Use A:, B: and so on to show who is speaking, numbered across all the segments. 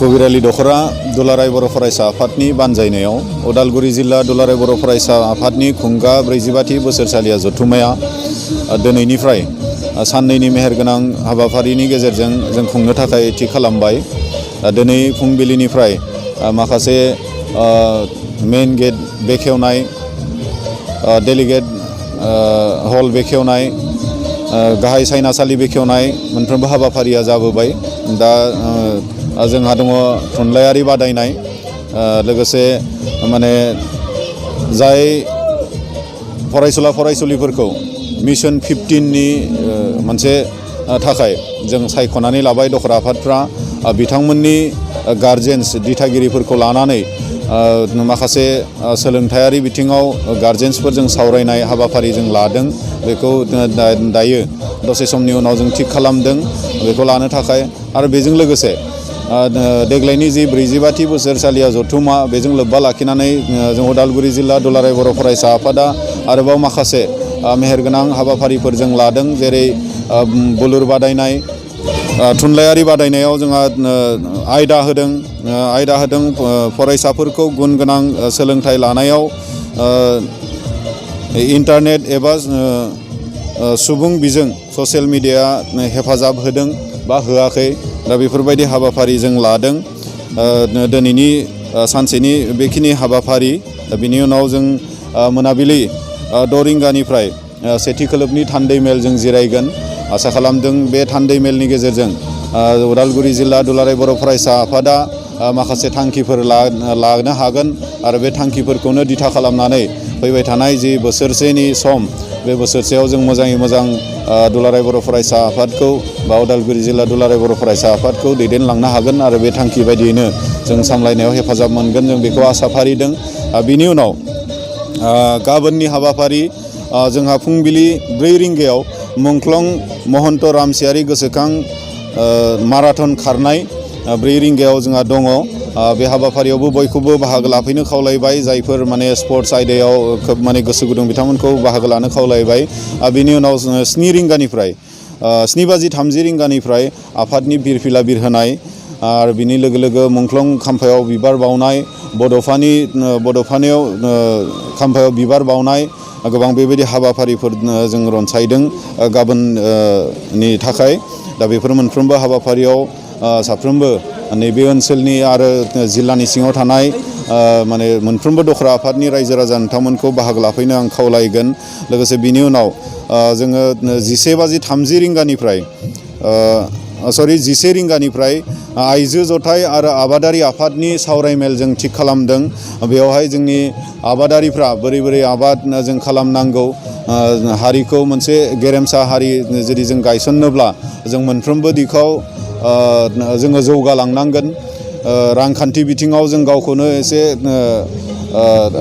A: कबिरालि दखरा दुलाराय बर' फरायसा आफादनि बानजायनायाव उदालगुरि जिल्ला दुलाराय बर' फरायसा आफादनि खुंगा 44थि बोसोरसालिया जथुम्माया दिनैनिफ्राय साननैनि मेहेरगोनां हाबाफारिनि गेजेरजों जों खुंनो थाखाय थि खालामबाय। दिनै फुंबिलिनिफ्राय माखासे मेन गेट बेखेवनाय, डेलिगेट हल बेखेवनाय, गाहाय सायनासालि बेखेवनाय मोनफ्रोमबो हाबाफारिया जाबोबाय। दा जोंहा दङ थुनलाइयारि बादायनाय, लोगोसे माने जाय फरायसुला फरायसुलिफोरखौ मिशन 15नि मोनसे थाखाय जों सायख'नानै लाबाय दखरा आफादफ्रा बिथांमोननि गार्जेन्स दिथागिरिफोरखौ लानानै माखासे सोलोंथायारि बिथिङाव गार्जेन्सफोरजों सावरायनाय हाबाफारि जों लादों। बेखौ दायो दसे समनि उनाव जों थिग खालामदों बेखौ लानो थाखाय। आरो बेजों लोगोसे देग्लायनि जि 44थि बोसोरसालिया जथुम्मा बेजों लोब्बा लाखिनानै जों उदालगुरि जिल्ला दुलाराय बर' फरायसा आफादा आरोबाव माखासे मेहेरगोनां हाबाफारिफोर जों लादों। जेरै बुलुर बादायनाय, थुनलाइयारि बादायनायाव जोंहा आयदा होदों फरायसाफोरखौ गुन गोनां सोलोंथाइ लानायाव इन्टारनेट एबा सुबुं बिजों ससियेल मिडिया हेफाजाब होदों बा होआखै। दा बेफोरबायदि हाबाफारि जों लादों दिनैनि सानसेनि बेखिनि हाबाफारि। बिनि उनाव जों मोनाबिलि 6 रिंगानिफ्राय सेथि खोलोबनि थान्दै मेल जों जिरायगोन। आसा खालामदों बे थान्दै मेलनि गेजेरजों उदालगुरि जिल्ला दुलाराय बर' फरायसा आफादा माखासे थांखिफोर लानो हागोन आरो बे थांखिफोरखौनो दिथा खालामनानै फैबाय थानाय जि बोसोरसेनि सम, बे बोसोरसेयाव जों मोजाङै मोजां दुलाराय बर' फरायसा आफादखौ बा उदालगुरि जिल्ला दुलाराय बर' फरायसा आफादखौ दैदेनलांनो हागोन आरो बे थांखि बायदियैनो जों सामलायनायाव हेफाजाब मोनगोन, जों बेखौ आसा फारिदों। बिनि उनाव गाबोननि हाबाफारि जोंहा फुंबिलि 4 रिंगायाव मुंख्लं महन्त रामसियारि गोसोखां माराथन खारनाय 4 रिंगायाव जोंहा दङ। बे हाबाफारियावबो बयखौबो बाहागो लाफैनो खावलायबाय। जायफोर माने स्पर्ट्स आयदायाव खोब माने गोसो गुदुं बिथांमोनखौ बाहागो लानो खावलायबाय। बिनि उनाव 7 रिंगानिफ्राय 7:30 रिंगानिफ्राय आफादनि बिरफिला बिरहोनाय आरो बिनि लोगो लोगो मुंख्लं खाम्फायाव बिबार बावनाय, बड'फानियाव खाम्फायाव बिबार बावनाय, गोबां बेबायदि हाबाफारिफोर जों रनसायदों गाबोननि थाखाय। दा बेफोर मोनफ्रोमबो हाबाफारियाव साफ्रोमबो नैबे ओनसोलनि आरो जिल्लानि सिङाव थानाय माने मोनफ्रोमबो दखरा आफादनि रायजो राजा नोंथांमोनखौ बाहागो लाफैनो आं खावलायगोन। लोगोसे बिनि उनाव जोङो 11:30 रिंगानिफ्राय 11 रिंगानिफ्राय आइजो जथाय आरो आबादारि आफादनि सावरायमेल जों थिग खालामदों। बेवहाय जोंनि आबादारिफ्रा बोरै आबाद जों खालामनांगौ, हारिखौ मोनसे गेरेमसा हारि जुदि जों गायसननोब्ला जों मोनफ्रोमबो दिगाव जोङो जौगालांनांगोन। रांखान्थि बिथिङाव जों गावखौनो एसे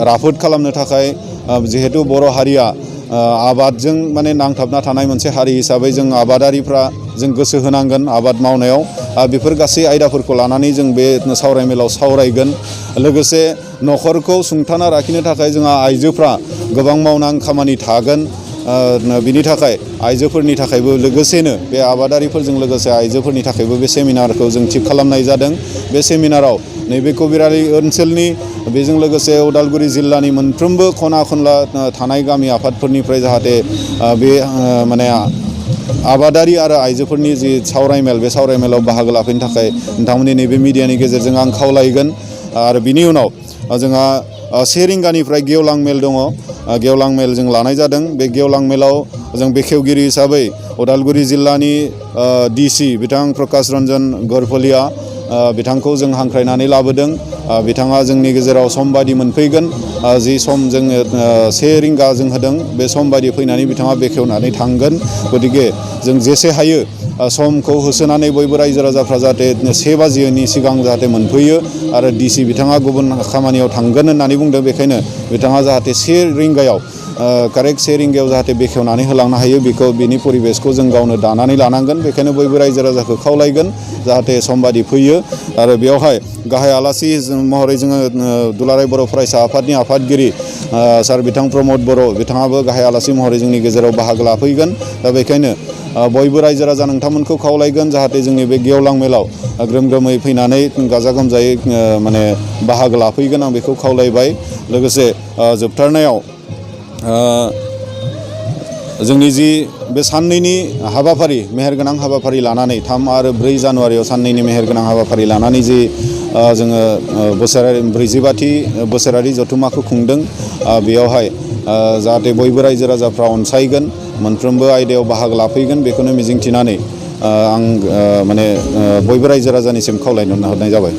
A: राफोद खालामनो थाखाय, जिहेतु बर' हारिया आबादजों माने नांथाबना थानाय मोनसे हारि हिसाबै जों आबादारिफ्रा जों गोसो होनांगोन आबाद मावनायाव। बेफोर गासै आयदाफोरखौ लानानै जों बे सावरायमेलाव सावरायगोन। लोगोसे न'खरखौ सुंथाना लाखिनो थाखाय जोंहा आइजोफ्रा गोबां मावनां खामानि थागोन। बिनि थाखाय आइजोफोरनि थाखायबो लोगोसेनो बे आबादारिफोरजों लोगोसे आइजोफोरनि थाखायबो बे सेमिनारखौ जों थिग खालामनाय जादों। बे सेमिनाराव नैबे कबिरालि ओनसोलनि बेजों लोगोसे उदालगुरि जिल्लानि मोनफ्रोमबो खना खनला थानाय गामि आफादफोरनिफ्राय जाहाथे बे माने आबादारि आरो आइजोफोरनि जि सावरायमेल, बे सावरायमेलाव बाहागो लाफैनो थाखाय नोंथांमोननि नैबे मिडियानि गेजेरजों आं खावलायगोन। आरो बिनि उनाव जोंहा 1 रिंगानिफ्राय गेवलां मेल दङ। गेवलां मेल जों लानाय जादों। बे गेवलां मेलाव जों बेखेवगिरि हिसाबै उदालगुरि जिल्लानि DC बिथां प्रकाश रन्जन गरफलिया बिथांखौ जों हांख्रायनानै लाबोदों। बिथाङा जोंनि गेजेराव सम बायदि मोनफैगोन। जि सम जोङो 1 रिंगा जों होदों, बे सम बायदि फैनानै बिथाङा बेखेवनानै थांगोन। गतिके जों जेसे हायो समखौ होसोनानै बयबो रायजो राजाफ्रा जाहाथे 1 बाजिनि सिगां जाहाथे मोनफैयो। आरो DC बिथाङा गुबुन खामानियाव थांगोन होननानै बुंदों, बेखायनो बिथाङा जाहाथे 1 रिंगायाव कारेक्ट 1 रिंगायाव जाहाथे बेखेवनानै होलांनो हायो, बिनि परिबेसखौ जों गावनो दानानै लानांगोन। बेखायनो बयबो रायजो राजाखौ खावलायगोन जाहाथे समबादि फैयो। आरो बेवहाय गाहाय आलासि महरै जोङो दुलाराय बर' फरायसा आफादनि आफादगिरि सार बिथां प्रमद बर' बिथाङाबो गाहाय आलासि महरै जोंनि गेजेराव बाहागो लाफैगोन। दा बेखायनो बयबो रायजो राजा नोंथांमोनखौ खावलायगोन जाहाथे जोंनि बे गेवलां मेलाव ग्रोम ग्रोमै फैनानै गाजा गोमजायै माने बाहागो लाफैगोन आं बेखौ खावलायबाय। लोगोसे जोबथारनायाव जोंनि जि बे साननैनि हाबाफारि मेहेरगोनां हाबाफारि लानानै 3 आरो 4 जानुवारियाव साननैनि मेहेरगोनां हाबाफारि लानानै जि जोङो बोसोरारि 45थि बोसोरारि जथुम्माखौ खुंदों बेयावहाय जाहाथे बयबो रायजो राजाफ्रा अनसायगोन मोनफ्रोमबो आयदायाव बाहागो लाफैगोन बेखौनो मिजिंथिनानै आं माने बयबो रायजो राजानिसिम खावलायनो हरनाय जाबाय।